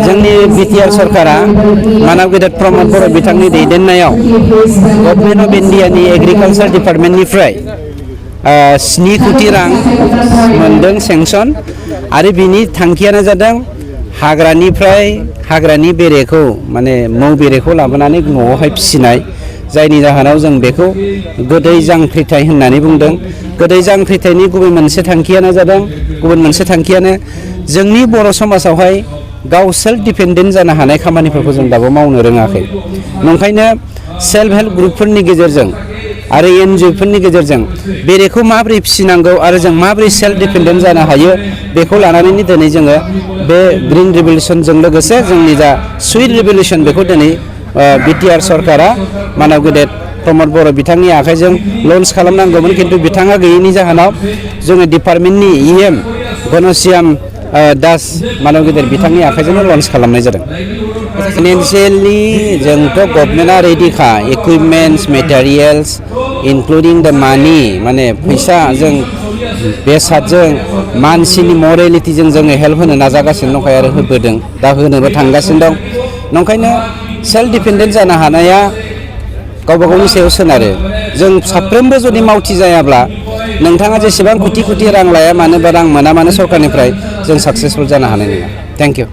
जोंनि बिटिआर सरकारा मानव गेदेर प्रमद बर' बिथांनि दैदेननायाव गभर्नमेन्ट अफ इन्डियानि एग्रिकालचार डिपार्टमेन्टनिफ्राय 7 कोटि रां मोनदों सेंसन आरो बिनि थांखियानो जादों हाग्रानि बेरेखौ माने मौ बेरेखौ लाबोनानै न'आवहाय फिसिनाय जायनि जाहोनाव जों बेखौ गोदै जांख्रिथाय होननानै बुंदों। गोदै जांख्रिथायनि गुबै मोनसे थांखियानो जादों गुबुन मोनसे थांखियानो जोंनि बर' समाजावहाय गाव सेल्फ डिपेन्डेन्ट जानो हानाय खामानिफोरखौ जों दाबो मावनो रोङाखै। नंखायनो सेल्फ हेल्प ग्रुपफोरनि गेजेरजों आरो एनजिअफोरनि गेजेरजों बेरेखौ माबोरै फिसिनांगौ आरो जों माबोरै सेल्फ डिपेन्डेन्ट जानो हायो बेखौ लानानै दिनै जोङो बे ग्रिन रिभलिउसनजों लोगोसे जोंनि जा सुइट रिभलिउसन बेखौ दिनै बिटिआर सरकारा मानव गेदेर प्रमद बर' बिथांनि आखाइजों लन्च खालामनांगौमोन खिन्थु बिथाङा गैयैनि जाहोनाव जोङो डिपार्टमेन्टनि इएम घनश्याम दास मानव गेदेर बिथांनि आखाइजोंनो लन्च खालामनाय जादों। फाइनान्सियेलि जोंथ' गभर्नमेन्टआ रेडिखा इकुइपमेन्ट्स मेटेरियेल्स इनक्लुडिं द मानि माने फैसा जों बेसादजों मानसिनि मरेलिटिजों जोङो हेल्प होनो नाजागासिनो दंखायो आरो होबोदों दा होनोबो थांगासिनो दं। नंखायनो सेल्फ डिपेन्डेन्ट जानो हानाया गावबा गावनि सायाव सोनारो। जों साफ्रोमबो जुदि मावथि जायाब्ला नोंथाङा जेसेबां कोटि रां लाया मानो बा रां मोना मानो सरकारनिफ्राय जों साक्सेसफुल जानो हानाय नङा। Thank you.